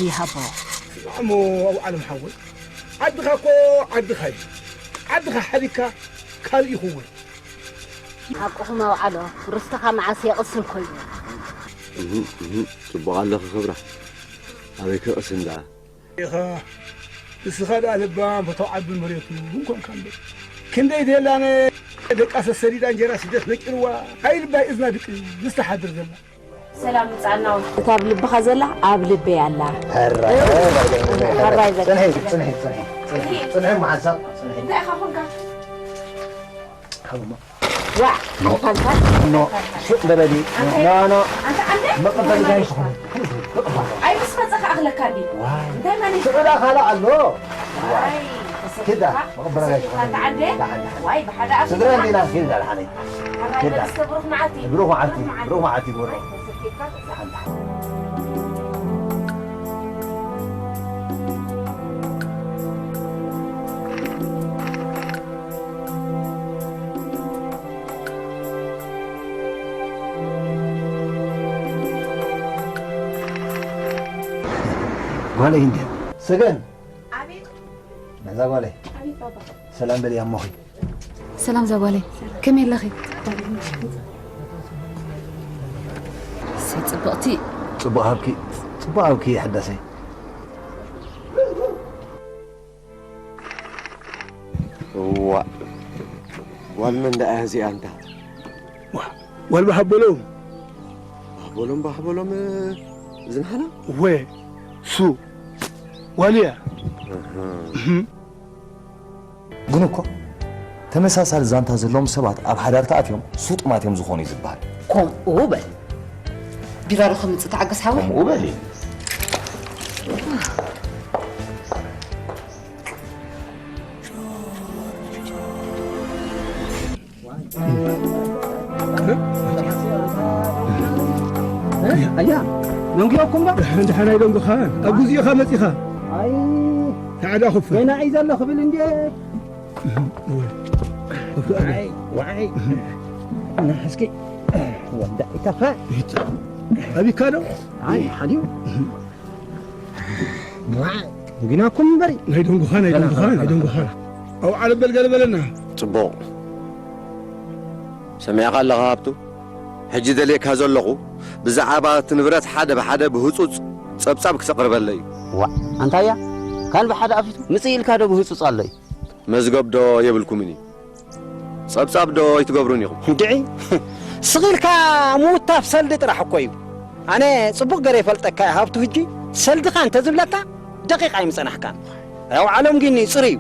ይሃቦ። እሞ ኣውዓሎም ሓወይ፣ ዓድኻ እኮ ዓድኻ እዩ። ዓድኻ ሓዲግካ ካልእ ይኸውን። ሓቅኹም ኣውዓሎ፣ ርስትኻ መዓስ የቕስን ኮይኑ። እህ፣ እህ፣ ጽቡቕ ኣለኺ ክብራ። ኣበይ ክቕስን ደኣ? ኢኻ። ንስኻ ደኣ ለባም ፈታው ዓድን መሬቱ እውን ኮንካ እምበር። ክንደይ ደላነ ደቃ ሰሰዲዳ እንጀራ ስደት ነቂርዋ። ኣይልባይ እዝና ድቂ ዝተሓድር ዘላ። ሰላም ምጻና። እታ ኣብ ልብኻ ዘላ ኣብ ልበይ ኣላ። ሕራይ፣ ሕራይ፣ ሕራይ፣ ሕራይ በል። ጽንሒ፣ ጽንሒ፣ ጽንሒ፣ ጽንሒ፣ ጽንሒ፣ መሓንሳብ፣ ጽንሒ። እንታይ ኢኻ ኮንካ? ሃብሞ። ዋዕ፣ ኖ። ኣይፋልካ። ኖ። ሱቕ በለሊ። ኣንተ፣ ኖ፣ ኖ። ኣንተ ዓንደ? መቐበሊ እንታይ ጋይስ ማለት ኾነ። ኣይምስ መጸኻ ኣኽለካ ድዩ? ዋይ። እንታይ ማለት? ስዑዳ ካልእ ኣሎ። ዋይ፣ ኪዳ፣ ተሰኪፍካ፣ መቐበሊ ጋይስ ተሰኪፍካ ኾነ። ተዓደ? ደሓን፣ ደሓን። ዋይ፣ ብሓደ ኣፍ ስድራ እንዲና፣ ኪዳ፣ ደሓን። ሓራይ ኪዳ። በልስተ ብሩኽ መዓልቲ። ብሩኽ መዓልቲ፣ ብሩኽ መዓልቲ። ብሩኽ መዓልቲ ይጎሮ። ተሰኪፍካ፣ ደሓን፣ ደሓን። ጓለይ እንዴ? ሰገን። ኣቤት። ነዛ ጓለይ። ኣቤት ባባ። ሰላም በልያ እሞኺ። ሰላም ዛጓለይ፣ ከመይ ኣለኺ? እሰይ፣ ጽብቕቲ። ጽቡቕ ሃብኪ፣ ጽቡቕ ሃብኪ ሕዳሰይ። እዋ፣ ጓል መን ደኣ እዚኣ እንታ? ዋ፣ ጓል ባህበሎም። ባህበሎም፣ ባህበሎም፣ ዝንሃና? ወ፣ ሱ፣ ዋልያ። እህ። እህ። ግን እኮ ተመሳሳሊ ዛንታ ዘለዎም ሰባት ኣብ ሓዳር ተኣትዮም ስጡማት እዮም ዝኾኑ እዩ ዝበሃል። ከምኡ በል። ቢራዶ ከምጽእ ተዓገስ ሓወይ። ከምኡ በል እዩ። ኣያ፣ ደንጉዮኩም ዶ? ደሓን ደሓን ኣይደንጉኻን። ኣብ ግዚኡ ኢኻ መጺኻ። ኣይ፣ ታዕዳ ኹፍ። ገና እዩ ዘሎ ክብል እንዴ? እወ። ዋይ፣ ዋይ። እና እስኪ ወዳ ኢታኻ። ኣቢካ ዶ? ኣይ፣ ሓዲኡ። ዋይ፣ ግናኩም እምበሪ። ናይ ደንጉኻ፣ ናይ ደንጉኻ፣ ናይ ደንጉኻ። ኣውዓል በል ገለ በለና። ጽቡቕ። ሰሚዕካ ኣለኻ ሃብቱ? ሕጂ ደልየካ ዘለኹ፣ ብዛዕባ እቲ ንብረት ሓደ ብሓደ ብህጹጽ ጸብጻብ ክተቕርበለይ እዩ። ዋእ፣ ኣንታያ፣ ካን ብሓደ ኣፊቱ ምጽእ ኢልካ ዶ ብህጹጽ ኣሎ እዩ? መዝገብ ዶ የብልኩምን እዩ? ጸብጻብ ዶ ኣይትገብሩን ኢኹም? እንድዒ፣ ስቕ ኢልካ ምውታፍ ሰልዲ ጥራሕ እኮ እዩ። ኣነ ጽቡቕ ገይረ ይፈልጠካ እየ ሃብቱ። ሕጂ ሰልድኻ እንተ ዝብለካ ደቂቕ ኣይምጸናሕካን። ኣውዓሎም ግን ጽሩይ እዩ።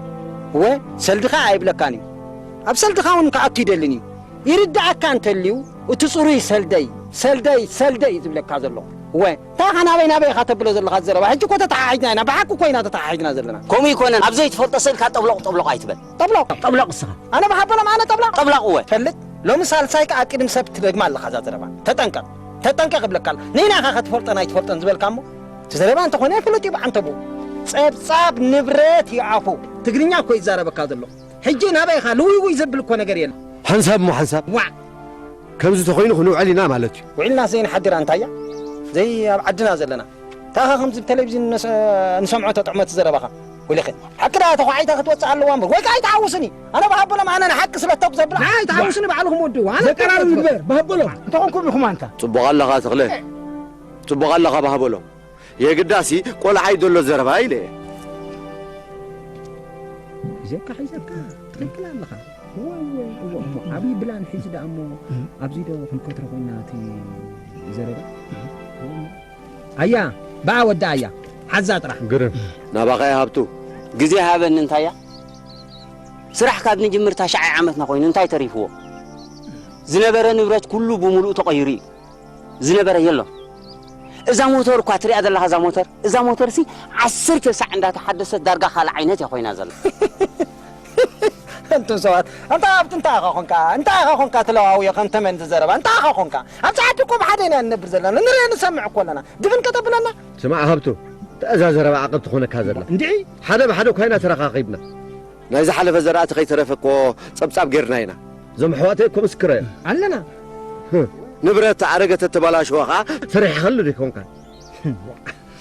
እወ፣ ሰልድኻ ኣይብለካን እዩ። ኣብ ሰልድኻ እውን ክኣቱ ይደልን እዩ። ይርድኣካ እንተልዩ፣ እቲ ጽሩይ ሰልደይ፣ ሰልደይ፣ ሰልደይ እዩ ዝብለካ ዘሎ። እወ፣ እንታይ ኢኻ ናበይ ናበይ ኢኻ ተብሎ ዘለኻ ዘረባ? ሕጂ እኮ ተተሓሒዝና ኢና፣ ብሓቂ እኮ ኢና ተተሓሒዝና ዘለና። ከምኡ ይኮነን፣ ኣብ ዘይትፈልጦ ሰልካ ጠብሎቕ ጠብሎቕ ኣይትበል። ጠብሎቕ? ጠብሎቕ እስኻ። ኣነ ብሓበሎም ኣነ ጠብሎቕ? ጠብሎቕ እወ። ፈልጥ፣ ሎሚ ሳልሳይ ከኣ ቅድሚ ሰብ ትደግማ ኣለኻ እዛ ዘረባ። ተጠንቀቕ፣ ተጠንቀቕ እብለካ ኣሎ። ንሕና ኢኻ ከትፈልጦን ኣይትፈልጦን ዝበልካ እሞ፣ እቲ ዘረባ እንተኾነ ፍሉጥ እዩ ብዓንተቦ። ጸብጻብ ንብረት ይኣፉ። ትግርኛ እኮ ይዛረበካ ዘሎ። ሕጂ ናበይ ኢኻ? ልውይውይ ዘብል እኮ ነገር የለን። ሓንሳብ እሞ ሓንሳብ። ዋዕ! ከምዚ ተኾይኑ ክንውዕል ኢና ማለት እዩ። ውዒልና ዘይንሓድር ኣንታያ? ዘይ ኣብ ዓድና ዘለና። ታኻ ከምዚ ብቴሌቪዥን ንስ-፣ ንሰምዖ ተጥዕሞ እቲ ዘረባኻ። ወሊኸ። ሓቂ ደኣ ተዃዒታ ክትወጽእ ኣለዋ እምበር። ወይ ከኣ ኣይትሓውስኒ። ኣነ ብሃበሎም ኣነ ንሓቂ ስለ ተብ ዘብላ። ንዓይ ኣይትሓውስኒ ባዕልኹም ወድዋ። ኣነ ዘቀራርብ ተብ ንግበር። ብሃበሎም። እንተኾንኩም ኢኹም ኣንታ። ጽቡቕ ኣለኻ ተኽለ። ጽቡቕ ኣለኻ ብሃበሎም። የግዳሲ ቆልዓ እዩ ዘሎ ዘረባ ኢለ እየ። ሒዘካ፣ ሒዘካ፣ ትኽክል ኣለኻ። እወ፣ እወ፣ እወ፣ እሞ ዓብዪ ብላን ሒዙ ደኣ እሞ ኣብዚ ዶ ክንከትሮ ኮይና እቲ ዘረባ? ኣያ፣ ብኣ ወዳ ኣያ፣ ሓዛ ጥራሕ። ግርም። ናባኻ ይሃብቱ። ግዜ ሃበኒ እንታያ? ስራሕ ካብ ንጅምር ታሽዓይ ዓመትና ኮይኑ እንታይ ተሪፍዎ? ዝነበረ ንብረት ኩሉ ብምሉኡ ተቐይሩ እዩ። ዝነበረ የሎ። እዛ ሞተር እኳ ትሪኣ ዘለኻ እዛ ሞተር፣ እዛ ሞተር ሲ ዓሰርተ ሳዕ እንዳተሓደሰት ዳርጋ ካልእ ዓይነት እያ ኮይና ዘላ። ኣንቱም ሰባት፣ ኣንታ ሃብቱ እንታይ ኢኻ ኾንካ? እንታይ ኢኻ ኾንካ ትለዋውዮ ከም ተመን ዝዘረባ? እንታይ ኢኻ ኾንካ? ኣብዚ ዓዲ እኮ ብሓደ ኢና እንነብር ዘለና። ንርኢ ንሰምዕ እኮ ኣለና። ድብን ከተብለና? ስማዕ ሃብቱ፣ እዛ ዘረባ ዓቐብ ትኾነካ ዘላ። እንድዒ? ሓደ ብሓደ እኳ ኢና ተረኻኺብና። ናይ ዝሓለፈ ዘራእቲ ከይተረፈ እኮ ጸብጻብ ጌርና ኢና። እዞም ኣሕዋተይ እኮ ምስክረ እዮም። ኣለና። ንብረት ኣረገ ተተባላሸወ ኸኣ ሰሪሕኻሉ ዶ ይኮንካ?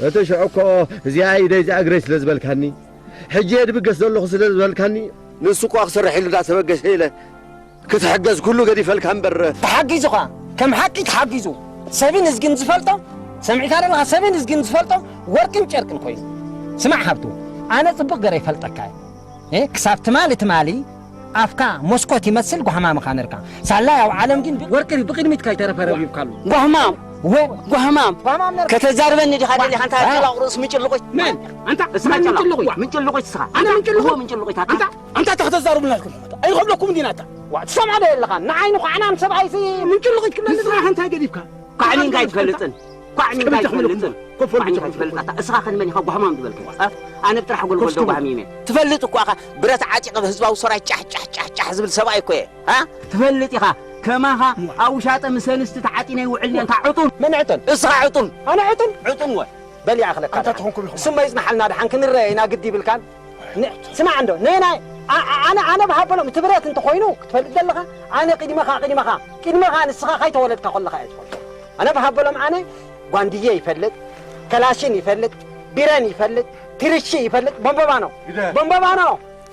እቲ ሽዑ እኮ እዚኣ ኢደይ እዚኣ እግረይ ስለ ዝበልካኒ፣ ሕጂ እየ ድብገስ ዘለኹ ስለ ዝበልካኒ፣ ንሱ እኳ ክሰርሕ ኢሉ እንዳተበገሰ ኢለ ክትሕገዝ ኩሉ ገዲፈልካ እምበር። ተሓጊዙ ኸኣ፣ ከም ሓቂ ተሓጊዙ፣ ሰብን እዝግን ዝፈልጦ፣ ሰሚዕካ ዶ ኣለኻ? ሰብን እዝግን ዝፈልጦ ወርቅን ጨርቅን ኮይኑ። ስማዕ ሃብቱ፣ ኣነ ጽቡቕ ገረ ይፈልጠካ እየ። እ፣ ክሳብ ትማሊ ትማሊ ኣፍካ መስኮት ይመስል ጓህማምኻ ነርካ። ሳላ ያው ዓለም ግን ወርቂ ብቕድሚትካ ይተረፈ ረቢብካ ኣሎ። ጓህማም፣ ወ-፣ ጓህማም። ጓህማም ነርካ። ከተዛርበኒ ዲኻ ደሊኻ? እንታይ ዋ-፣ ጨላቕ ርእሲ ምጭልቑት? መን? ኣንታ እስኻ መን ጨላቕ። ምጭልቑት? ምጭልቑት እስኻ። ኣነ ምጭልቑት? እዎ ምጭልቑት ኣታ። ኣንታ፣ ኣንታ ተኸተዛርቡና ኢልኩም። ኣይንኸብለኩም እንዲና ኣታ። ዋ፣ ትሰምዖ ዶ የለኻን? ንዓይ ንኹዓናን ሰብኣይሲ ምጭልቑት ክብለኒ እስኻ እንታይ ገዲፍካ? ኳዕኒንካ ኣይትፈልጥን። ኳዕኒንካ ከመይ ኣይትፈልጥን። ተኽምልኩም? ኮፈል ኳዕኒንካ ብትኽምልኩም። ኣይትፈልጥ ኣታ። እስኻ ክንመን ኢኻ ጓህማም ዝበልከ? እ? ኣነ ብጥራሕ ጎልጎል ዶ ኮስኩም። ጓህሚም እየ? ትፈልጥ እኮ ኢኻ። ብረት ዓጢቐ ብህዝባዊ ሰራዊት ጫሕ፣ ጫሕ፣ ጫሕ፣ ጫሕ ዝብል ሰብኣይ እኮ እየ። እ? ትፈልጥ ኢኻ። ከማኻ እሞ። ኣብ ውሻጠ ምስ ኣንስቲ ተዓጢነ ይውዕል እየ። እንታ ዕጡን። መን ዕጡን? እስኻ ዕጡን። ኣነ ዕጡን? ዕጡን ወ። በል ይኣኽለካ ኣንታ ደሓን። ተኾንኩም ኢኹም። ስመ ይጽናሓልና ደሓን ክንረአ ኢና ግዲ ይብልካን። ን-፣ ስማዕ እንዶ፣ ነናይ፣ ኣ-፣ ኣ-፣ ኣነ፣ ኣነ ብሃበሎም እቲ ብረት እንተኾይኑ ክትፈልጥ ዘለኻ፣ ኣነ ቅድመኻ፣ ቅድመኻ፣ ቅድመኻ ንስኻ ካይተወለድካ ከለኻ እየ ዝፈልጦ። ኣነ ብሃበሎም ኣነ ጓንድዬ ይፈልጥ፣ ከላሽን ይፈልጥ፣ ቢረን ይፈልጥ፣ ትርሺ ይፈልጥ፣ ቦምቦባኖ። ግደ። ቦምቦባኖ።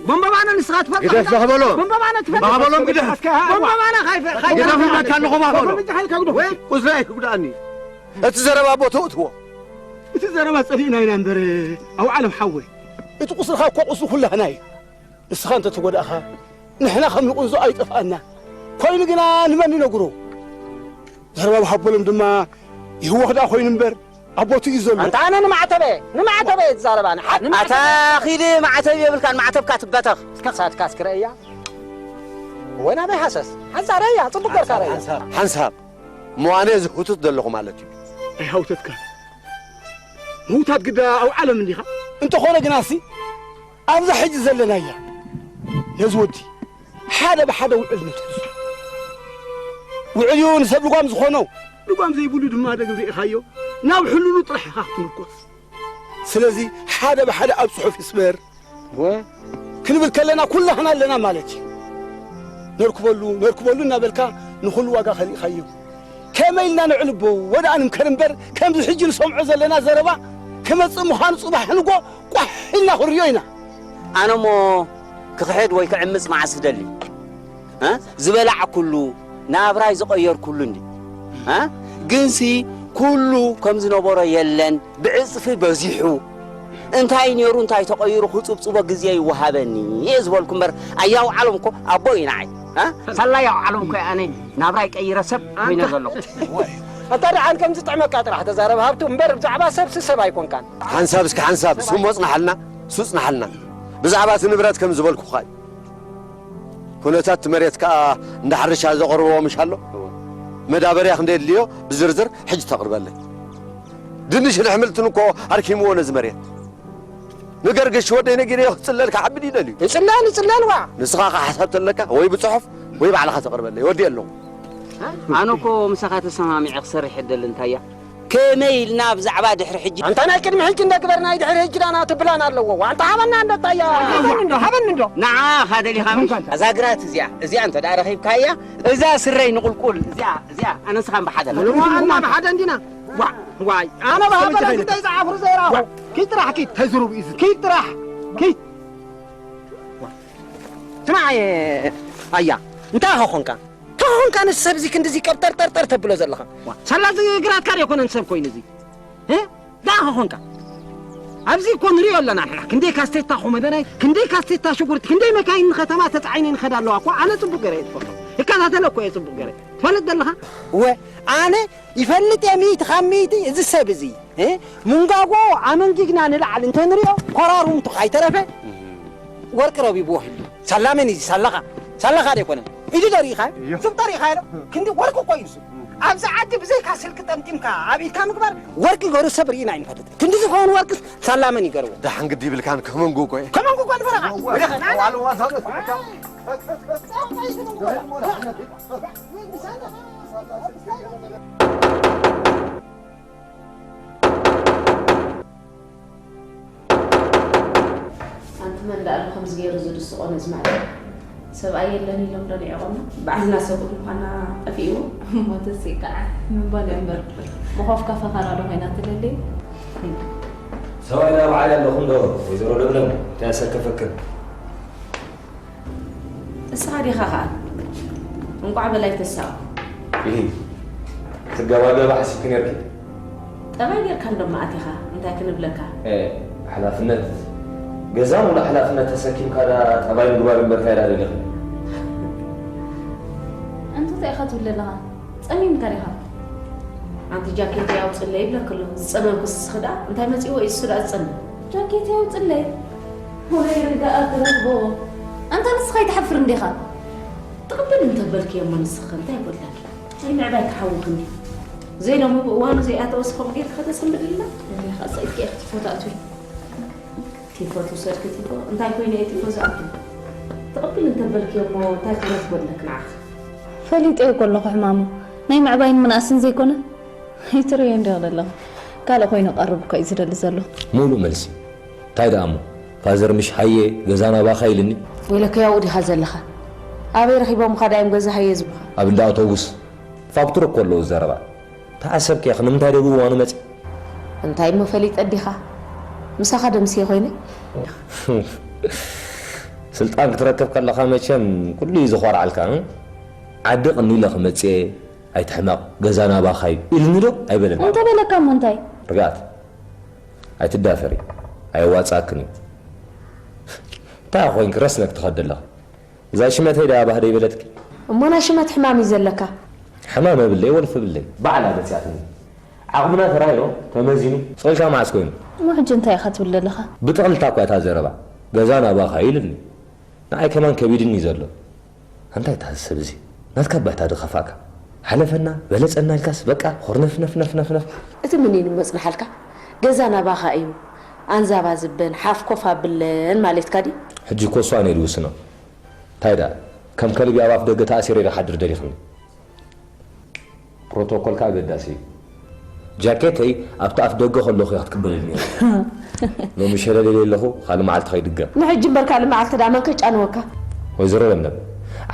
ቦምቦባኖ ንስኻ ትፈልጦ ግደፍ ኢኻ? ባህበሎም። ቦምቦባኖ ትፈልጥ? ባህበሎም ግደፍ። እስከ፣ ቦምቦባኖ ካይፈ-፣ ካይፈ-፣ ግደፍ ኢልካ ኣለኹ ባህበሎም። ቦምቦ እንታይ ከጉዶ? ወይ? ቁስለይ ክጉድኣኒ። እቲ ዘረባ ኣቦ ተእትዎ። እቲ ዘረባ ጸሊእና ኢና እምበር፣ ኣውዓሎም ሓወይ። እቲ ቁስልኻ እኮ ቁስሊ ኩላህና እዩ። ንስኻ እንተ ተጎዳእኻ፣ ንሕና ከም ንቑንዞ ኣይጠፍኣና። ኮይኑ ግና ንመን ንነግሮ? ዘረባ ሃበሎም ድማ ይህወኽ ደኣ ኮይኑ እምበር፣ ኣቦቱ እዩ ዘሎ። ኣንታ ኣነ ንማዕተበ፣ ንማዕተበ እየ ዝዛረብ ኣነ። ሓ-፣ ኣታ ንማዕተበ። ኺድ ማዕተብ የብልካን፣ ማዕተብካ ትበተኽ። እስከ ክሳድካ እስኪ ረእያ። ወይ ናበይ ሃሰስ? ሓንሳብ ረእያ፣ ጽቡቕ ገርካ ረእያ። ሓንሳብ፣ ሓንሳብ። እሞ ኣነ እዚ ህውትት ዘለኹ ማለት እዩ። ኣይሃውተትካን። ምውታት ግዳ ኣብ ዓለም እንዲኻ። እንተኾነ ግናሲ፣ ኣብዛ ሕጂ ዘለናያ ነዚ ወዲ ሓደ ብሓደ ውዕል ንትሕዙ። ውዕል እዩ ንሰብ ልጓም ዝኾኖ። ልጓም ዘይብሉ ድማ ደግ ርኢኻዮ፣ ናብ ሕሉሉ ጥራሕ ኢኻ ክትምርኮስ። ስለዚ ሓደ ብሓደ ኣብ ጽሑፍ ይስበር። ወ- ክንብል ከለና ኩላህና ኣለና ማለት እዩ። ነርክበሉ፣ ነርክበሉ እናበልካ ንኹሉ ዋጋ ከሊእኻዮ። ከመይ ኢልና ነዕልቦ? ወደ ኣንምከር እምበር፣ ከምዚ ሕጂ ንሰምዖ ዘለና ዘረባ ክመጽእ ምዃኑ ጽባሕ ንጎ ቋሕ ኢልና ክንሪኦ ኢና። ኣነሞ ክኽሕድ ወይ ክዕምጽ መዓስ ክደሊ? እ? ዝበላዕኩሉ፣ ናብራይ ዝቐየርኩሉ እንዲ። እ? ግንሲ ኩሉ ከም ዝነበሮ የለን፣ ብዕጽፊ በዚሑ። እንታይ ነይሩ፣ እንታይ ተቐይሩ ክጽብጽቦ ግዜ ይወሃበኒ እየ ዝበልኩ እምበር፣ ኣያው ዓለም እኮ ኣቦ እዩ ንዓይ። እ? ሳላ ያው ዓለም እኮ ኣነ ናብራይ ቀይረ ሰብ ኮይነ ዘለኹ። ኣንታ ደሓን ከም ዝጥዕመካ ጥራሕ ተዛረብ ሃብቱ እምበር፣ ብዛዕባ ሰብሲ ሰብ ኣይኮንካን። ሓንሳብ እስኪ ሓንሳብ፣ እሱ እሞ ጽናሓልና፣ እሱ ጽናሓልና። ብዛዕባ እቲ ንብረት ከም ዝበልኩኻ እዩ። ኩነታት እቲ መሬት ከኣ እንዳ ሕርሻ ዘቕርብዎ ምሽ ኣሎ? እወ። መዳበርያ ክንደይ የድልዮ ብዝርዝር ሕጂ ተቕርበለይ። ድንሽን ኣሕምልትን እኮ ኣርኪምዎ ነዚ መሬት። ንገር ገሽ ወደይ ነጊረዮ ክጽለል ክዓቢ ድዩ ደልዩ? ይጽለል፣ ይጽለል ዋ። ንስኻ ከ ሓሳብ ተለካ ወይ ብጽሑፍ ወይ ባዕልኻ ተቕርበለይ። ወዲ ኣለኹ። ኣነ እኮ ምሳኻ ተሰማሚዐ ክሰርሕ እደሊ እንታይ እያ? ከመይ ኢልና ብዛዕባ ድሕሪ ሕጂ? ኣንታ ናይ ቅድሚ ሕጂ እንደ ግበር ናይ ድሕሪ ሕጂ ዳና ትብላን ኣለዎ። ዋንታ ሃበና እንደ ታያ። ሃበኒ እንዶ፣ ሃበኒ እንዶ። ንዓኻ ደሊኻ ምሽ? እዛ ግራት እዚኣ፣ እዚኣ እንተ ደኣ ረኺብካያ፣ እዛ ስረይ ንቑልቁል፣ እዚኣ፣ እዚኣ፣ ኣነ ንስኻን ብሓደ ኣለና። ዋና ብሓደ እንዲና። ዋ፣ ዋይ። ኣነ ብሃበለ እንታይ ዝዓፍሩ ዘይረኣኹ። ዋ። ኪድ ጥራሕ ኪድ። እንታይ ዝሩብ እዩ እዚ? ኪድ ጥራሕ። ኪድ። ዋ። ስማዕ፣ ኣያ፣ እንታይ ኾንካ? ተኾንካ ነቲ ሰብ እዚ ክንድዚ ቀብጠርጠርጠር ተብሎ ዘለኻ? ዋ፣ ሳላ እዚ ግራትካ ዶ ኣይኮነን ሰብ ኮይኑ እዚ? እ? ደኣ ኾንካ? ኣብዚ እኮ ንሪኦ ኣለና ንሕና። ክንደይ ካስቴታ ኮመደናይ፣ ክንደይ ካስቴታ ሽጉርቲ፣ ክንደይ መካይን ንኸተማ ተጻዒነን ይኸዳ ኣለዋ እኮ። ኣነ ጽቡቕ ገረ እየ ዝፈልጦ። ይከታተሎ እኮ እየ ጽቡቕ ገረ። ትፈልጥ ዘለኻ? እወ፣ ኣነ ይፈልጥ እየ ሚእቲ ካብ ሚእቲ እዚ ሰብ እዚ። እ? ምንጋጎ ኣመንጊግና ንላዕሊ እንተንሪኦ፣ ኮራሩምቱ ካይተረፈ ወርቂ ረቢብዎ ህሉ። ሳላ መን እዩ? ሳላኻ። ሳላኻ ዶ ኣይኮነን? ኢዱ ዶ ርኢኻ? እዮ። ሱቕ ዶ ርኢኻ ዶ? ክንዲ ወርቂ እኮ እዩ ንሱ። ኣብዚ ዓዲ ብዘይካ ስልኪ ጠምጢምካ ኣብ ኢድካ ምግባር ወርቂ ገሩ ሰብ ርኢና ኣይንፈልጥ። ክንዲ ዝኸውን ወርቅስ ሳላ መን ይገርዎ? ደሓን ግዲ ይብልካን ከመንጉ እኮ እየ። ከመንጉ እኮ ንበረኻ። ወደኸ፣ ና፣ ና። ኣንቲ መን ደኣ ኣሎ ከምዚ ገይሩ ዝድስቆ ነዚ መዕለቢ? ሰብኣይ የለን ኢሎም ዶ ንዒቖምና? ባዕልና ሰብ ምዃና ጠፊእዎ። እሞ ተሲእካ ምባል እያ እምበር፣ ብኾፍካ ፈኸራ ዶ ኮይና ትደሊ? ሰብኣይ ናብ ዓሊ ኣለኹ እንዶ ወይዘሮ ለምለም እንታይ ኣሰከፈክን? እስኻ ዲኻ ኸኣ? እንቋዕ በላይ ተሳኡ። ኢሂ ትገባገባ ሓሲብኪ ነርኪ? ጠባይ ጌርካ እንዶ መኣቲኻ እንታይ ክንብለካ? ሓላፍነት ገዛ ሙሉ ሓላፍነት ተሰኪምካ ዳ ጠባይ ምግባር እምበር ካይዳ ደሊኺ? ኣንቱ እንታይ ኢኻ ትብል ዘለኻ? ጸሚምካ ዲኻ? ኣንቲ ጃኬት ያውፅለይ ይብለክ ኣሎ ዝፀመምኩ ስስኺ ደኣ እንታይ መፂዎ እዩ እሱ ደኣ ዝፀምም? ጃኬት ያውፅለይ? ወይ ርዳኣ ትረኽቦ ኣንታ ንስኻ ይትሓፍር እንዲኻ? ትቕብል እንተበልክዮ እሞ ንስኺ እንታይ ይጎድለኪ? ናይ ምዕባይ ክሓውኽኒ ዘይደሞ ብእዋኑ ዘይኣተወስ ከምኡ ጌርኪ ከተሰንብድልና? እንታይ ኸኣ ሰኢድኪ ኢኺ ቲፎ ትኣትዊ? ቲፎ ትውሰድኪ ቲፎ እንታይ ኮይነ እየ ቲፎ ዝኣቱ? ትቕብል እንተበልክዮ እሞ እንታይ ክብረት ጎድለክ ንዓኺ? ፈሊጠዮ እኮ ኣለኹ ሕማሙ ናይ ምዕባይን ምንኣስን ዘይኮነ ይትርእዮ እንዲኺ ዘለኺ ካልእ ኮይኑ ክቐርብ እኮ እዩ ዝደሊ ዘሎ። ሙሉእ መልሲ። እንታይ ደኣ እሞ ፋዘር ምሽ ሃየ ገዛ ናባኻ ኢልኒ። ወይለከ ያው ዲኻ ዘለኻ ኣበይ ረኺቦምኻ ዳዮም ገዛ ሃየ ዝብሉኻ? ኣብ እንዳ ኣውቶቡስ ፋክቱር እኮ ኣለዉ ዘረባ። ተዓሰብኪ ኢኺ ንምንታይ ደይ ብእዋኑ መጺ? እንታይ እሞ ፈሊጠ ዲኻ? ምሳኻ ዶ ምስየ ኮይነ? ስልጣን ክትረክብ ከለኻ መቸም ኩሉ እዩ ዝኾርዓልካ። ዓዲ ቅኒ ኢለ ክመጽእ እየ ኣይትሕመቕ ገዛ ናባኻ እዩ ኢልኒ ዶ ኣይበለኒ? እንተ በለካ እሞ እንታይ? ርግኣት ኣይትዳፈሪ ኣየዋጽኣክን እዩ። እንታይ ኮይንኪ ረስነክ ትኸዲ ኣለኺ? እዛ ሽመተይ ደኣ ባህደይ በለትኪ። እሞ ናይ ሽመት ሕማም እዩ ዘለካ። ሕማም የብለይ ወልፊ የብለይ ባዕላ መጽያትኒ። ዓቕምና ተራዮ ተመዚኑ። ጾልካ መዓስ ኮይኑ? እሞ ሕጂ እንታይ ኢኻ ትብል ዘለኻ? ብጥቕልታ እኳ እታ ዘረባ ገዛ ናባኻ ኢልኒ። ንዓይ ከማን ከቢድኒ እዩ ዘሎ። ኣንታይ እታ ሰብ እዚ ናትካ ባይታ ድኸፋእካ። ሓለፈና በለጸና ኢልካስ በቃ ኹርነፍነፍነፍነፍነፍ። እቲ ምኒን መጽንሓልካ ገዛ ናባኻ እዩ። ኣንዛባ ዝበን ሓፍ ኮፍ ኣብለን ማለትካ ድዩ? ሕጂ እኮ እሷ ነይ ድውስኖ። እንታይ ደኣ ከም ከልቢ ኣብ ኣፍ ደገ ተኣሲረ ዶ ክሓድር ደሊኽኒ? ፕሮቶኮልካ ኣገዳሲ እዩ። ጃኬተይ ኣብቲ ኣፍ ደገ ከለኹ እያ ክትቅበለኒ ነይራ። ሎሚ ሸለል ኢለ ኣለኹ፣ ካልእ መዓልቲ ከይድገም። ንሕጂ እምበር ካልእ መዓልቲ ደኣ መን ከጫንወካ? ወይዘሮ ለምለም፣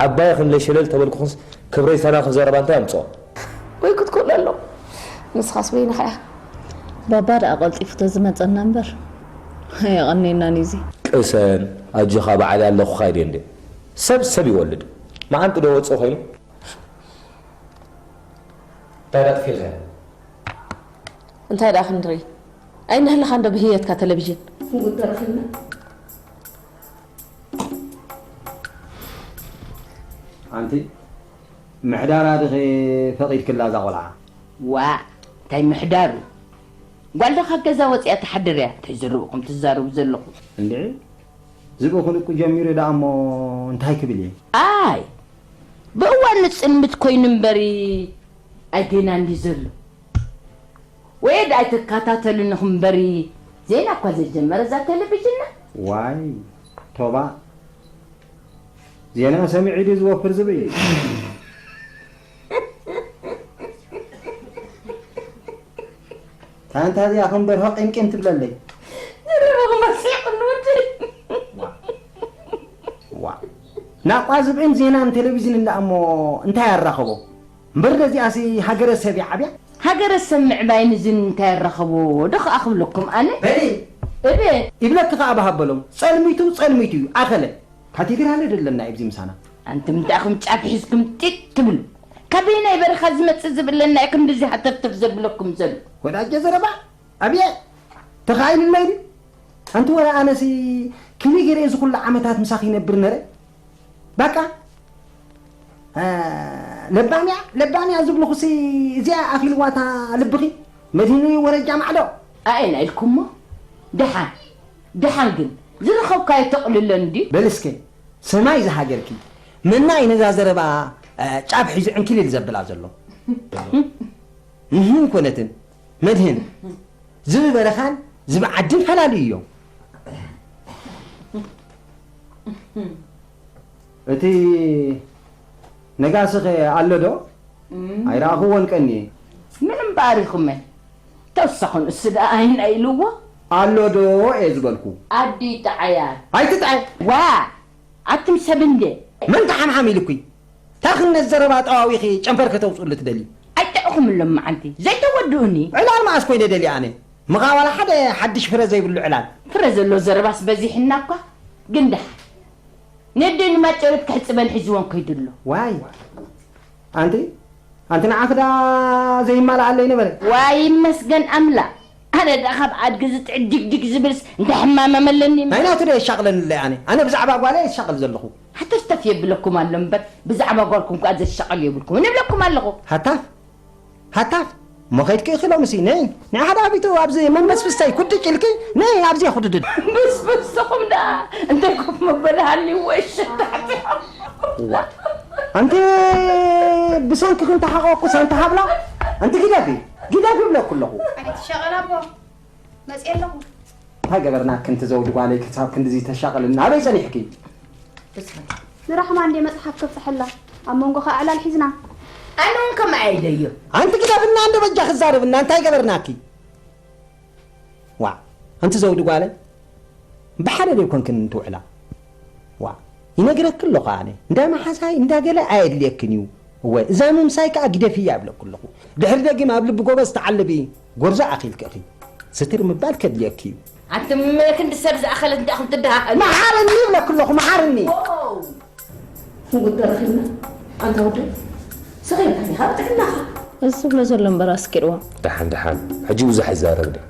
ዓባይ ኢኺ እምለይ ሸለል ተበልኩኽንስ ክብረይ ዝተናኽፍ ዘረባ እንታይ ኣምጽኦ? ወይ ክትክእሎ ኣሎ። ንስኻስ በይንኻ ኢኻ። ባባ ደኣ ቀልጢፉ ተዝመጸና እምበር ኣየቐንየናን እዩ እዚ። ቅሰን ኣጆኻ በዓል ኣለኹኻ ኢለ እንዴ። ሰብ ሰብ ይወልድ። መዓንጡ ዶ ወጽእ ኮይኑ? እንታይ ደኣ ጥፊልካ? እንታይ ደኣ ክንርኢ? ኣይንህልኻ እንዶ ብህየትካ ተለቪዥን። ጉድ ተረኺብና። ኣንቲ ምሕዳራ ድኺ ፈቒድክላ እዛ ቆልዓ? ዋእ እንታይ ምሕዳሩ? ጓል ዶ ካብ ገዛ ወጺኣ ትሓድር እያ እንታይ ዝርብኹም ትዛረቡ ዘለኹም? እንድዒ ዝብኡ ክልቁ ጀሚሩ ደኣ እሞ እንታይ ክብል እየ? ኣይ ብእዋኑ ጽልምት ኮይኑ እምበሪ ኣይገይናን ድዩ ዘሎ? ወየ ደኣ ኣይትከታተሉኒ እምበሪ ዜና እኳ ዘይጀመረ እዛ ቴሌቪዥንና። ዋይ ቶባ ዜና ሰሚዑ ድዩ ዝወፍር ዝብኢ? ታንታ እዚኣ ከም ደርሆ ቂምቂም ትብለለይ። ዝረበኹ መሲቑኒ ወዲ። ዋ ናቋ ዝብዒን ዜናን ቴሌቪዝንን ደኣ እሞ እንታይ ኣራኸቦ? እምበር ነዚኣሲ ሃገረ ሰብ እያ ዓብያ። ሃገረ ሰብ ምዕባይን እዝን እንታይ ኣራኸቦ ዶ ኸኣ ክብለኩም ኣነ? በሊ እበ ይብለኪ ኸኣ በሃበሎም ጸልሚቱ ጸልሚቱ እዩ ኣኸለ። ካቴድራል ደለና ኣብዚ ምሳና። ኣንቱም እንታይ ኢኹም ጫፍ ሒዝኩም ጢጥ ትብሉ? ካበየናይ በረኻ ዝመጽእ ዝብለና እዩ ክንድዚ ሃተፍተፍ ዘብለኩም ዘሎ? ወዳጀ ዘረባ ኣብየ ተኻኢሉለይ ድዩ? ኣንቲ ወረ ኣነሲ ከመይ ገይረ እዚ ኩሉ ዓመታት ምሳኺ ይነብር ነረ? ባቃ ለባምያ ለባምያ ዝብልኹሲ እዚኣ ኣኺልዋታ ልብኺ መድህኒ ወረጃ ማዕዶ። ኣየና ኢልኩሞ? ደሓን ደሓን ግን ዝረኸብካዮ ተቕልለን ድዩ? በል እስከ ሰማይ ዝሃገርኪ መና እዩ ነዛ ዘረባ ጫፍ ሒዙ ዕንኪሊል ዘብላ ዘሎ? እህም ኮነትን መድህን ዝቢ በረኻን ዝቢ ዓድን ፈላልዩ እዮም። እቲ ነጋስኸ ኣሎ ዶ? ኣይረኣኽዎን ቀንየ። ንዑ እምበኣር ኢኹመ ተወሳኺ ንእሱ ደኣ ኣይንኣ ኢልዎ። ኣሎ ዶ እየ ዝበልኩ። ኣዲ ጠዓያ። ኣይትጥዓይ። ዋእ! ኣቱም ሰብ እንዴ! መን ተሓምሓም ኢሉኪ? ታኽነት ዘረባ ጠዋዊኺ ጨንፈር ከተውፅኡሉ ትደሊ? ኣይጥዕኹም ሎም መዓልቲ ዘይተወድኡኒ። ዕላል መዓስ ኮይነ ደልየ ኣነ? ምኻ ዋላ ሓደ ሓድሽ ፍረ ዘይብሉ ዕላል። ፍረ ዘሎ ዘረባስ በዚሕና እኳ። ግን ደሓን። ነደይ ንማጨረት ክሕጽበን ሒዝወን ከይዱ ኣሎ። ዋይ፣ ኣንቲ፣ ኣንቲ ንዓኺ ደኣ ዘይማልኣለይ ነበረ። ዋይ ይመስገን ኣምላኽ። ኣነ ደኣ ካብ ኣድጊ ዝጥዕም ዲግዲግ ዝብልስ እንታይ ሕማም ኣለኒ? ናይ ናቱ ዶ የሻቕለኒ ኣሎ ኣነ? ኣነ ብዛዕባ ጓለይ እየ ዝሻቐል ዘለኹ። ሃተፍተፍ የብለኩም ኣሎ እምበር፣ ብዛዕባ ጓልኩም ከኣ ዘሻቕል የብልኩምን እብለኩም ኣለኹ። ሃታፍ? ሃታፍ? እሞ ከይድኪ ኢኺ ሎምሲ፣ ነይ፣ ናይ ሓደ ኣቢቱ ኣብዚ መመስፍስተይ ኩድጭ ኢልኪ፣ ነይ፣ ኣብዚ ኩድድድ። ብስብስኹም ደኣ እንታይ ኮፍ መበሊ ሃልይዎ እሺ፣ ታሕቲ። ዋ፣ ኣንቲ ብሰንኪ ክንተሓቐኩስ ኣንቲ ሃብላ፣ ኣንቲ ግደፊ፣ ግደፊ ይብለኩ ኣለኹ። ኣይትሻቐል ኣቦ፣ መፅየ ኣለኹ። እንታይ ገበርናኪ ኣንቲ ዘውዲ ጓለይ ክሳብ ክንድዚ ተሻቕልኒ? ኣበይ ጸኒሕኪ? ንራሕማ እንዴ መጽሓፍ ከፍትሐላ፣ ኣብ መንጎ ኸኣ ዕላል ሒዝና። ኣነ እውን ከምኣ ኢለዮ። ኣንቲ ግደፍና እንዶ በጃኺ ዛረብና፣ እንታይ ገበርናኪ? ዋእ፣ ኣንቲ ዘውዲ ጓለይ፣ ብሓደ ዶ ኣይኮንክን ትውዕላ? ዋእ፣ ይነግረኪ ኣለኹ ኣነ፣ እንዳ መሓዛይ፣ እንዳ ገለ ኣየድልየክን እዩ። እወ፣ እዛ ምምሳይ ከኣ ግደፍያ እብለኪ ኣለኹ። ድሕሪ ደጊም ኣብ ልቢ ጎበዝ ተዓልቢ፣ ጎርዞ ኣኺልኪ ኢኺ። ስትር ምባል ከድልየኪ እዩ። ኣንቱም ክንዲ ሰብ ዝኣኸለት እንዲኹም ትደሃኸሉ። መሓረኒ ይብለኪ ኣለኹ፣ መሓረኒ። ዋው! ንጉድ ተረኺብና። ኣንታ ወደይ፣ ስቕ ኢልካ ዲኻ ኣብ ጥዕናኻ? እዚ ዝብሎ ዘሎ እምበር ኣስኪርዎ። ደሓን፣ ደሓን። ሕጂ ብዙሕ ኣይዛረብን እየ።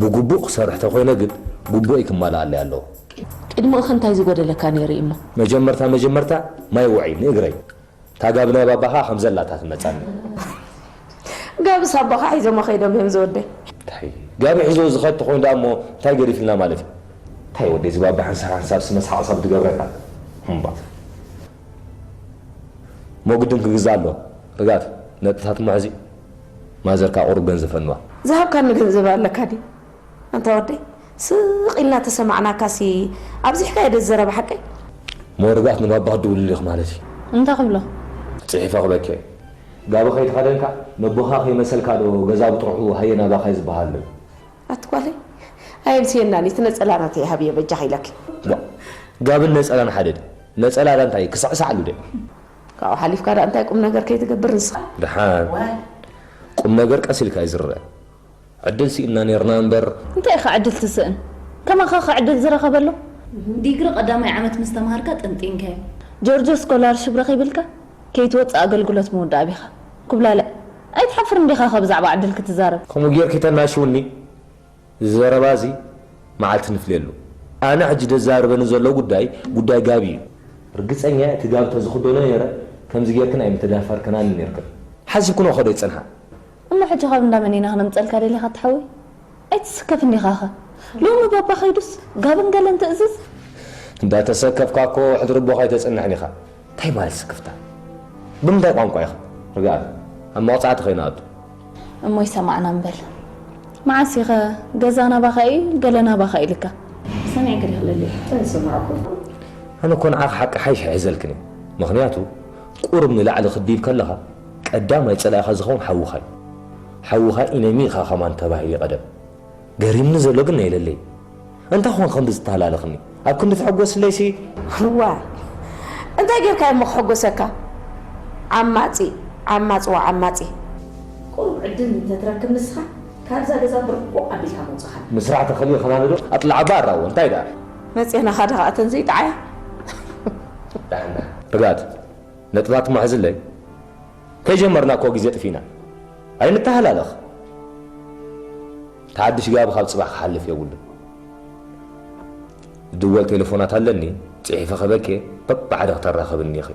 ብግቡእ ክሰርሕ ተኾይነ ግን፣ ግቡእ ክመልኣለይ ኣለዎ። ቅድሚኡ ኸ እንታይ ዝጎደለካ ነይሩ እዩ እሞ? መጀመርታ፣ መጀመርታ፣ ማይ ውዕይ፣ ንእግረይ። እታ ጋቢ ናይ ባባኻ ከም ዘላታ ትመጻኒ። ጋብስ ኣቦኻ ሒዞሞ ከይዶም እዮም ዝወደይ። እንታይ ጋቢ ሒዞ ዝኸድ ተኾይኑ ደኣ እሞ እንታይ ገዲፍልና ማለት እዩ? እንታይ ወደይ እዚ ባባ ሓንሳብ ሓንሳብ ስመስ ሓቕሳብ ትገብረካ። እምባ። እሞ ግድን ክግዛእ ኣሎ። ርጋት፣ ነጥብታት እሞ ሕዚ ማዘርካ ቁሩብ ገንዘብ ፈንዋ። ዝሃብካኒ ገንዘብ ኣለካ ድዩ? ኣንታ ወደይ፣ ስቕ ኢልና ተሰማዕናካሲ ኣብዚሕካዮ ዶ ዘረባ ሓቀይ? እሞ ርጋት ንባባ ክድውልሉ ኢኺ ማለት እዩ። እንታይ ክብሎ? ጽሒፈ ክበኪ። ጋቢ ከይተኸደንካ ነቦኻ ከይመሰልካ ዶ ገዛ ብጥርሑ ሃየ ናባኻ እዩ ዝበሃል ኣሎ። ኣቲ ጓለይ፣ ኣየምስየናን እቲ ነጸላ ናተይ ሃብዮ በጃኺ ኢለኪ። ዋ፣ ጋብን ነጸላን ሓደ ድዩ? ነጸላ ዳ እንታይ ክስዕስዓሉ ድዩ? ካብኡ ሓሊፍካ ዳ እንታይ ቁም ነገር ከይትገብር ንስኻ? ደሓን። ዋይ። ቁም ነገር ቀስ ኢልካ እዩ ዝረአ። ዕድል ስኢንና ኔርና እምበር። እንታይ ኢኻ ዕድል ትስእን? ከማኻ ኸ ዕድል ዝረኸበ ኣሎ? ዲግሪ ቀዳማይ ዓመት ምስ ተማሃርካ ጠንጢንካዮ። ጆርጆ ስኮላርሽፕ ረኺብልካ? ከይትወጽእ ኣገልግሎት ምውዳእ ቢኻ። ኩብላለ፣ ኣይትሓፍርን ዲኻ ከ ብዛዕባ ዕድል ክትዛረብ? ከምኡ ጌርኪ ተናሽውኒ? እዚ ዘረባ እዚ መዓልቲ ንፍልየሉ። ኣነ ሕጂ ደዛርበኒ ዘሎ ጉዳይ፣ ጉዳይ ጋቢ እዩ። ርግጸኛ እየ፣ እቲ ጋቢ ተዝኽደኖ ነይረ፣ ከምዚ ጌርክን ኣይምተዳፈርክናን ኔርክን። ሓሲብክንኦ ከ ዶ ይጸንሓ? እሞ ሕጂ ካብ እንዳ መን ኢና ክነምጸልካ ደሊኻ ትሓወይ? ኣይትስከፍን ዲኻኸ? ሎሚ ባባ ከይዱስ ጋብን ገለን ትእዝዝ? እንዳተሰከፍካ እኮ ሕድሪ ኣቦኻ ኣይተጽንሕን ኢኻ። እንታይ ማለት ስክፍታ? ብምንታይ ቋንቋ ኢኻ? ርግኣት፣ ኣብ መቕጻዕቲ ከይንኣቱ። እሞ ይሰማዕና እምበል። መዓስ ኢኸ ገዛ ናባኻ እዩ፣ ገለ ናባኻ ኢልካ? ሰሚዐ ገለ ክለሊ። እንታይ ዝሰማዕኩ? ኣነ እኮ ንዓኺ ሓቂ ሓይሽ ይሕዘልክን እየ። ምኽንያቱ፣ ቁሩብ ንላዕሊ ክትድይብ ከለኻ፣ ቀዳማይ ጸላኢኻ ዝኸውን ሓውኻ እዩ። ሓውኻ ኢነሚ ኢኻ ከማን ተባሂሉ ቀደም። ገሪምኒ ዘሎ ግን ናይ ለለይ። እንታይ ኾን ከምዚ ዝተሃላለኽኒ? ኣብ ክንዲ ትሕጎስለይሲ? ዋይ፣ እንታይ ጌርካ እሞ ክሕጎሰካ? ዓማጺ፣ ዓማጺ ወዓማጺ። ቁሩብ ዕድል እንተትረክብ ንስኻ፣ ካብዛ ገዛ ብርቁቕ ኣቢልካ ምውጻኻ። ምስራሕ ተኸሊኡ ከማን ዶ ኣጥላዕ ባራዎ፣ እንታይ ደኣ? መጽየናኻ ደኻ እተን ዘይጠዓያ? ዳሕና። ርግኣት፣ ነጥብታት እሞ ሕዝለይ። ከይጀመርና እኮ ግዜ ጥፊእና። ኣይንተሃላለኽ። እቲ ሓድሽ ጋቢ ካብ ጽባሕ ክሓልፍ የብሉን። ዝድወል ቴሌፎናት ኣለኒ፣ ጽሒፈ ክበኬ በብሓደ ክተራኸብኒ ኢኺ።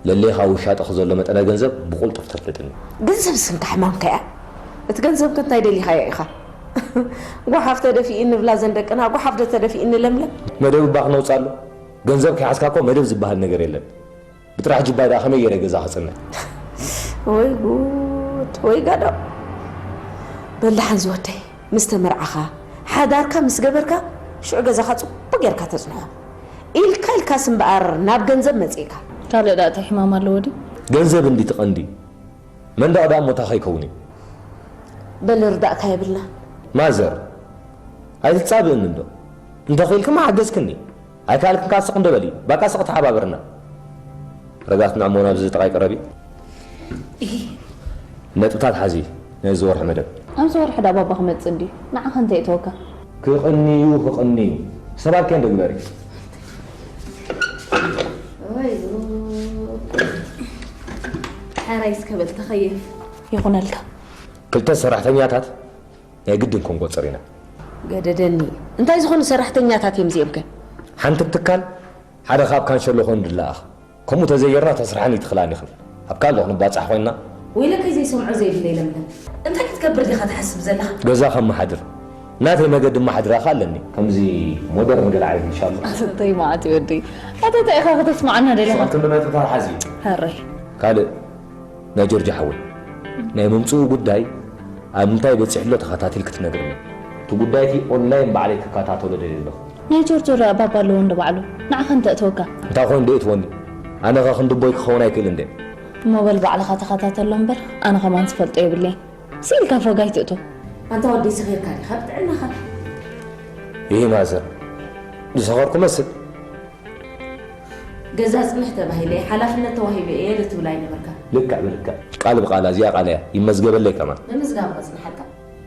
ለሌኻ ውሻጠኺ ዘሎ መጠነ ገንዘብ ብቁልጡፍ ተፍልጥኒ። ገንዘብ ስንካ ሕማምካ እያ። እቲ ገንዘብ ከ እንታይ ደሊኻዮ ኢኻ? ጓሓፍ ተደፊእኒ ብላ ዘን ደቅና፣ ጓሓፍ ዶ ተደፊእኒ ለምለም? መደብ እባ ክነውጻሉ። ገንዘብ ከይሓዝካ እኮ መደብ ዝበሃል ነገር የለን። ብጥራሕ ጅባይ ደኣ ከመይ ገይረ ገዛ ከጽንዕ? ወይ ጉድ፣ ወይ ጋዶ። በል ደሓን ዝወደይ፣ ምስ ተመርዓኻ፣ ሓዳርካ ምስ ገበርካ፣ ሽዑ ገዛኻ ጽቡቕ ጌርካ ተጽንሖ። ኢልካ ኢልካስ እምበኣር ናብ ገንዘብ መጺእካ። ካልእ ደኣ እንታይ ሕማም ኣለዎ ድዩ? ገንዘብ እንዲ ትቐንዲ። መንደቕ ደኣ እሞ እንታይ ከይከውን እዩ? በል ርዳእካ የብልናን። ማዘር፣ ኣይትጻብእኒ እንዶ። እንተኽኢልክማ ሓገዝክኒ። ኣይከኣልክን ከኣ ስቕ እንዶ በሊ። ባቃ ስቕ ተሓባበርና። ረጋት ንዕሞ ናብዚ ጥቓይ ቅረቢ። እሂ። ነጥብታት ሓዚ ናይዚ ወርሒ መደብ። ኣብዚ ወርሒ ዳ ባባ ክመጽእ እንድዩ። ንዓኻ እንታይ እተወካ? ክቕንዩ፣ ክቕንዩ። ሰብ ኣልከ እንዶ ግበሪ። ወይ ሓራይ እስከ በል ተኸየፍ። ይኹነልካ። ክልተ ሰራሕተኛታት ናይ ግድን ክንቆጽር ኢና። ገደደኒ። እንታይ ዝኾኑ ሰራሕተኛታት እዮም እዚኦም ከ? ሓንቲ ትካል ሓደ ካብ ካንሸሎ ኮይኑ ድለኣኽ። ከምኡ ተዘይገርና ተስርሓን ይትኽላን ይኽእል። ኣብ ካልእ ክንባጻሕ ኮይንና። ወይለከይ ዘይሰምዖ ዘይብለይ ለምለም። እንታይ ክትገብር ዲኻ ትሓስብ ዘለኻ? ገዛ ከመሓድር ናተይ መገዲ መሓድራኻ ኣለኒ። ከምዚ ሞደርን ገለ ዓይነት ኢንሻላ። ኣሰተይ መዓት ይወደይ ኣተታ ኢኻ ከተስማዓና ደለኻ። ሰንክንነጥታ ሓዚ ሃረይ ካልእ ናይ ጆርጆ ሓወይ ናይ ምምፅኡ ጉዳይ ኣብ ምንታይ በፂሕሎ ተኸታቲል ክትነግርኒ። እቲ ጉዳይቲ ኦንላይን ባዕለይ ክከታተሎ ደልየ ኣለኹ። ናይ ጆርጆ ዶ ኣባባ ኣለዎ እንዶ ባዕሉ ንዓኻ እንተእተወካ። እንታይ ኮይኑ ዶ እትወኒ? ኣነ ኸ ክንድቦይ ክኸውን ኣይክእል እንደ። እሞ በል ባዕልኻ ተኸታተሎ እምበር ኣነ ኸማን ዝፈልጦ የብለይን። ስኢልካ ፎግ ኣይትእቶ። ኣንታ ወደይ ሰኺርካ ዲኻ ብጥዕናኻ? ይህ ማዘር ዝሰኸርኩ መስል ገዛ ጽንሕ ተባሂለ ሓላፍነት ተዋሂበ እየ ዶ ትብል ኣይነበርካ? ልክዕ ብልክዕ ቃል ብቓል እዚኣ ቃል እያ ይመዝገበለይ ከማን። ምምዝጋብ ከጽንሓልካ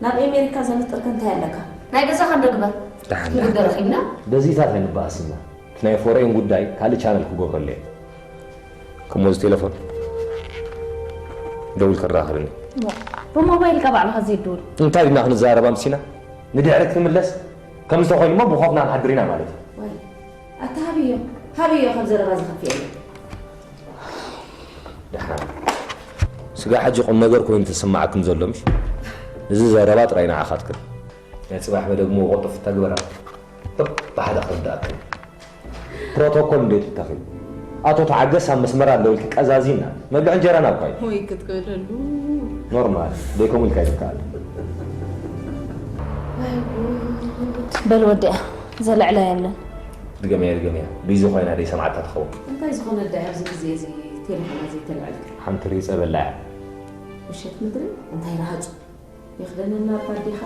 ናብ ኤሜሪካ ዘምፍጥርከ እንታይ ኣለካ? ናይ ገዛኻ እንዶ ግበር። ደሓን፣ ደሓን። ጉድ ረኺብና። በዚታት ኣይንበኣስ ኢና። እቲ ናይ ፎሬን ጉዳይ ካልእ ቻነል ክገብረሉ እየ። ከሞዚ ቴሌፎን ደውል ከራኽብኒ። ብሞባይልካ ባዕልኻ ዘይድውል። እንታይ ድና ክንዛረብ ኣምሲና? ንድሕሪ ክትምለስ ከም ዝተኾይኑ እሞ ብኾፍና ንሓድር ኢና ማለት እዩ። ወይ ኣታ ሃብዮ ሃብዮ ካብ ዘረባ ዝኸፍእ የለን። ደሓን ስጋ ሕጂ ቁም ነገር ኮይኑ ተሰማዓክን ዘሎ ምሽ? እዚ ዘረባ ጥራይ ንዓኻትክን ናይ ጽባሕ መደብ ምዎ ቅልጡፍ ተግበራ። ብሓደ ክርዳእክን ፕሮቶኮል እንዴት ይተኺል? ኣቶ ተዓገስ ኣብ መስመር ኣለዉ ኢልኪ ቀዛዚና መብልዕ እንጀራና እኳ እዩ። ወይ ክትክእለሉ። ኖርማል ደይከሙ ኢልካ ይዝከኣል። በል ወዲኣ ዘልዕላ የለን። ድገምያ ድገምያ ቢዚ ኮይና ደይ ሰምዓታ ትኸውን። እንታይ ዝኾነ ዳይ ኣብዚ ግዜ እዚ ቴሌፎና ዘይተልዕል። ሓንቲ ሪፀ በላ እያ። ምሸት ምድሪ እንታይ ረሃፁ። ይኽደነና እባ ኣዴኻ።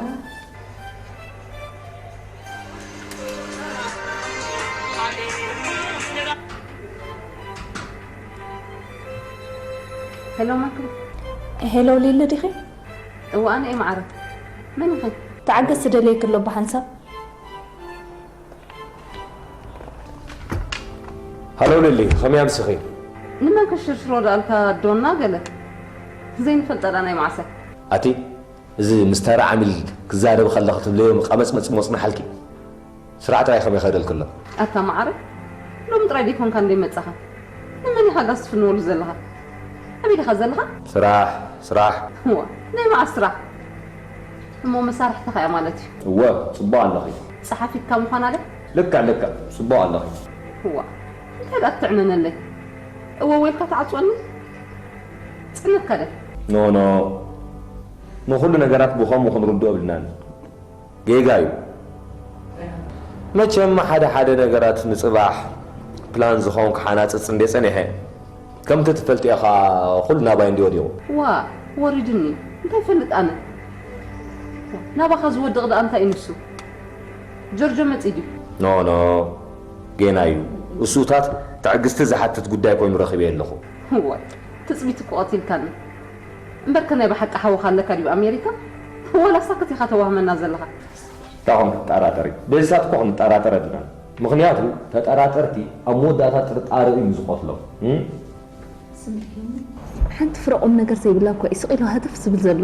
ሄሎ ማክሪ። ሄሎ ሊሊ ዲኺ? እወ ኣነ እየ ማዕረ። መን ኢኺ? ተዓገስ ትደልየኪ ኣሎ ብሓንሳብ። ሃሎ ሊሊ፣ ከመይ ኣምሲኺ? ንመን ክሽርሽሮ ደኣልካ ዶና ገለ ዘይንፈልጠ ደኣ ናይ መዓሰ። ኣቲ እዚ ምስ ተራ ዓሚል ክዛረብ ከለኺ ትብለዮ ቀመጽመጽ ይሞጽናሓልኪ። ስራሕ ጥራይ ከመይ ይኸደልኪ ኣሎ? ኣታ መዓረ ሎሚ ጥራይ ደይኮንካ እንደ መጻኻ ንመን ኢኻ ጋስ ትፍንወሉ ዘለኻ? ኣበይ ዲኻ ዘለኻ? ስራሕ ስራሕ። እዋ ናይ መዓስ ስራሕ? እሞ መሳርሕትኻ እያ ማለት እዩ። እወ ጽቡቕ ኣለኺ። ጸሓፊትካ ምዃና ዶ? ልክዕ ልክዕ ጽቡቕ ኣለኺ። እዋ እንታይ ደኣ ትጥዕነነለይ? እወ ወይልካ ትዓጽወኒ? ጽነትካ ዶ? ኖ ኖ ንኹሉ ነገራት ብኸምኡ ክንርድኦ የብልናን። ጌጋ እዩ። መቸም ሓደ ሓደ ነገራት ንፅባሕ ፕላን ዝኾንኩ ሓናፅፅ እንዴ ፀኒሐ ከምቲ ትፈልጥዮ ኸዓ ኩሉ ናባይ እንዲ ወዲቑ። ዋእ ወሪድኒ እንታይ ፈልጥ ኣነ ናባኻ ዝወድቕ ደኣ እንታይ እዩ ንሱ ጆርጆ መፂ ድዩ? ኖ ኖ ጌና እዩ እሱታት ትዕግስቲ ዝሓትት ጉዳይ ኮይኑ ረኺበዮ ኣለኹ። ዋይ ትፅቢት እኮ ቀቲልካኒ። እምበርከ ናይ ብሓቂ ሓውኻ ኣለካ ድዩ ኣሜሪካ? ዋላ ሳክት ኢኻ ተዋህመና ዘለኻ? እንታይ ኾን ክትጠራጠሪ? በዚ ሰዓት እኮ ክንጠራጠር የብልናን። ምኽንያቱ ተጠራጠርቲ ኣብ መወዳእታ ጥርጣረኡ እዩ ዝቐትሎም። እም? ሓንቲ ፍረ ቁም ነገር ዘይብላ እኮ እዩ ስቕ ኢሉ ሃተፍ ዝብል ዘሎ።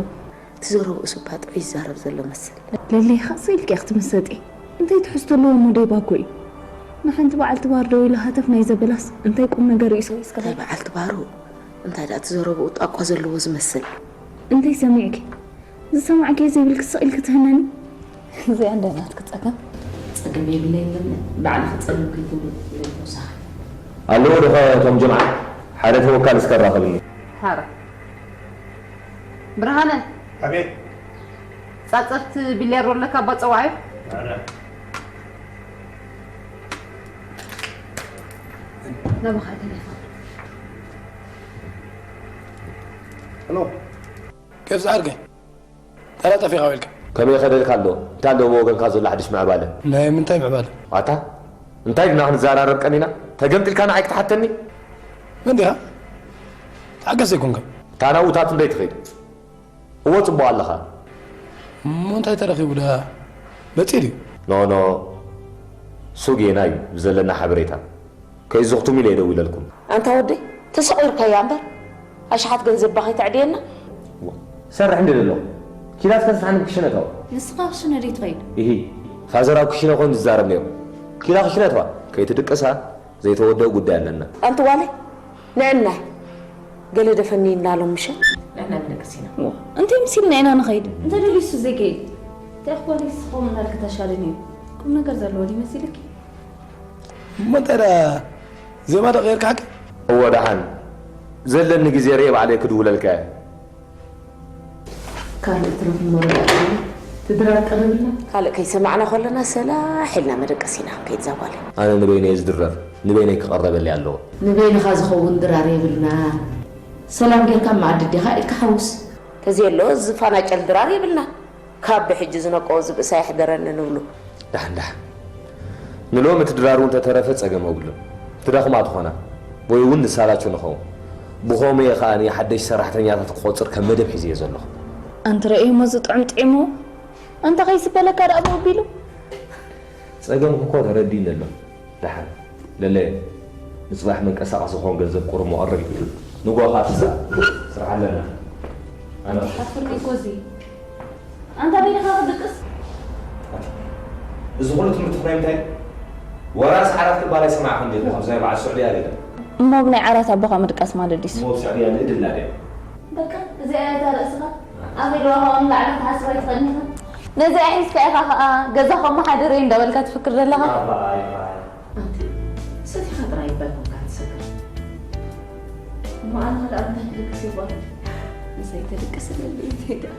እቲ ዘረብኡ እሱ እባ ጥዑይ ይዛረብ ዘሎ መስል። ለለይኻ ስቕ ኢልኪ ኢኺ ትምሰጢ። እንታይ ትሕዝቶ ኣለዎ እሞ ደይባ እኮ እዩ። ንሓንቲ በዓልቲ ባር ደው ኢሉ ሃተፍ ናይ ዘበላስ እንታይ ቁም ነገር እዩ ስቕ ኢልኪ እስከ በሊ። እንታይ በዓልቲ ባሩ? እንታይ ደኣ እቲ ዘረብኡ ጣቋ ዘለዎ ዝመስል። እንታይ ሰሚዕኪ? ዝሰማዕክዮ ዘይብልኪ ስቕ ኢልኪ ትህነኒ? እዚኣ እንደ ናትኪ ጸገም። ጸገም የብለይን ለምለም። ባዕልኺ ጸገም ከይትብሊ ለይተወሳኺ። ኣለዉ ዶ እቶም ጀምዓ? ሓደ ተወካሊ እስከ ኣራኽብኒ። ሓረ ብርሃነ። ኣቤት። ጻጸርቲ ቢልያርዶ ኣለካ እባ ጸውዓዮ። ኣረ። ናባኻ ቴሌፎን። ሄሎ። ኬፍ ዝዓርከይ? ጠላጠፊኻ ወልካ። ከመይ ከደልካ ኣሎ? እንታይ ኣሎ ብወገንካ ዘሎ ሓድሽ ምዕባለ? ናይ ምንታይ ምዕባለ? ኣታ እንታይ ድና ክንዘራረብ ቀኒና? ተገምጢልካ ንዓይ ክትሓተኒ? መን ዲኻ? ተዓገስ ዘይኮንካ። እታ ናብኡታት እንዶ ኣይትኸይድ። እወ ጽቡቕ ኣለኻ። እሞ እንታይ ተረኺቡ ደኣ መጺእ ድዩ? ኖ ኖ፣ እሱ ጌና እዩ ብዘለና ሓበሬታ። ከይዝኽቱም ኢለ እየ ደዊለልኩም። ኣንታ ወደይ፣ ተሰቒርካያ እምበር ኣሽሓት ገንዘብባ ከይተዕድየና። ሰርሕ እንደ ዘለኹ ኪዳት ከስርሓኒ ክሽነ ተው። ንስኻ ክሽነ ደይ ትኸይድ? ኢሂ፣ ፋዘር ኣብ ክሽነ ኮይኑ ዝዛረብ ነይሩ። ኪዳ ክሽነ ተዋ፣ ከይትድቅሳ ዘይተወደኦ ጉዳይ ኣለና። ኣንቲ ጓለይ፣ ንዕናይ ገለ ደፈኒ እናሎም ምሸ ንዕና ንደቅስ ኢና። እንታይ ምስ ኢልና ኢና ንኸይድ? እንተ ደልዩ እሱ ዘይከይድ እንታይ ክኾን እዩ? ዝኸውን እንዳልክ ተሻልን እዩ። ቁም ነገር ዘለዎ ድዩ መሲልኪ? እሞ እንታይ ደኣ ዜማ ዶ ቀይርካ ሓቂ? እወ ደሓን ዘለኒ ግዜ ርኤ ባዕለይ ክድውለልካ እየ። ካልእ ትረኽቦ መረዳእታ ኣሎ? እቲ ድራር ቀሪብልና? ካልእ ከይሰማዕና ከለና ሰላሕ ኢልና መደቀሲና ክንከይድ እዛ ጓለይ። ኣነ ንበይነይ እየ ዝድረር፣ ንበይነይ ክቐረበለይ ኣለዎ። ንበይንኻ ዝኸውን ድራር የብልናን። ሰላም ጌርካ ኣብ መኣዲ ኣዴኻ ኢድካ ሓውስ። ተዘየሎ ዝፋናጨል ድራር የብልናን። ካብ ብሕጂ ዝነቅኦ ዝብእሳ የሕደረኒ ንብሉ። ዳሕን ዳሕን ንሎሚ እቲ ድራር እውን ተተረፈ ጸገም የብሉን። ትደኽማ ትኾና ወይ እውን ንሳላቸው ንኸውን። ብኸምኡ እየ ከኣ ሓደሽቲ ሰራሕተኛታት ክቖጽር ከም መደብ ሒዘዮ ዘለኹ። ኣንትረእዩሞ እዚ ጥዑም ጥዒሙ ኣንታ ከይስበለካ ደኣ ብኡ ኣቢሉ። ጸገምኪ እኮ ተረዲኡኒ ኣሎ። ደሓን ለለ ንጽባሕ መንቀሳቐሲ ክኾን ገንዘብ ቁሩብ መቐረብ ይትብል። ንግሆ ከኣ ትዛረብ። ስራሕ ኣለና። ኣነ እንታይ ሓፍርኒ እኮ እዚ ኣንታ በይንኻ ክትድቅስ። እዚ ኩሉ ትምህርቲ ናይ ምንታይ? ወራስ ዓራት ክባል ኣይሰማዕኩን ዲኹ? ከምዚ ናይ በዓል ሱዕድያ ገለ። እሞ ብናይ ዓራት ኣቦኻ ምድቃስ ማለት ድዩስ? እሞ ብስዕድያ ንእድላ ድያ? በቃ እዚኣ እያ እታ ርእስኻ ኣኺልዋ ካብኡ ንላዕሊ ክትሓስባ ኣይትኽእልን ኢኻ። ነዚኣ ሒዝካ ኢኻ ኸኣ ገዛ ከመሓድር እየ እንዳበልካ ትፍክር ዘለኻ። ኣንቲ ሰቲኻ ጥራይ እባ ኣይኮንካን ትሰክር። እሞ ኣነ ኸ ደኣ እንታይ ክድቅስ እየ ጓል? ምሳይ ተድቅስ ኣለኒ እንታይ ደኣ።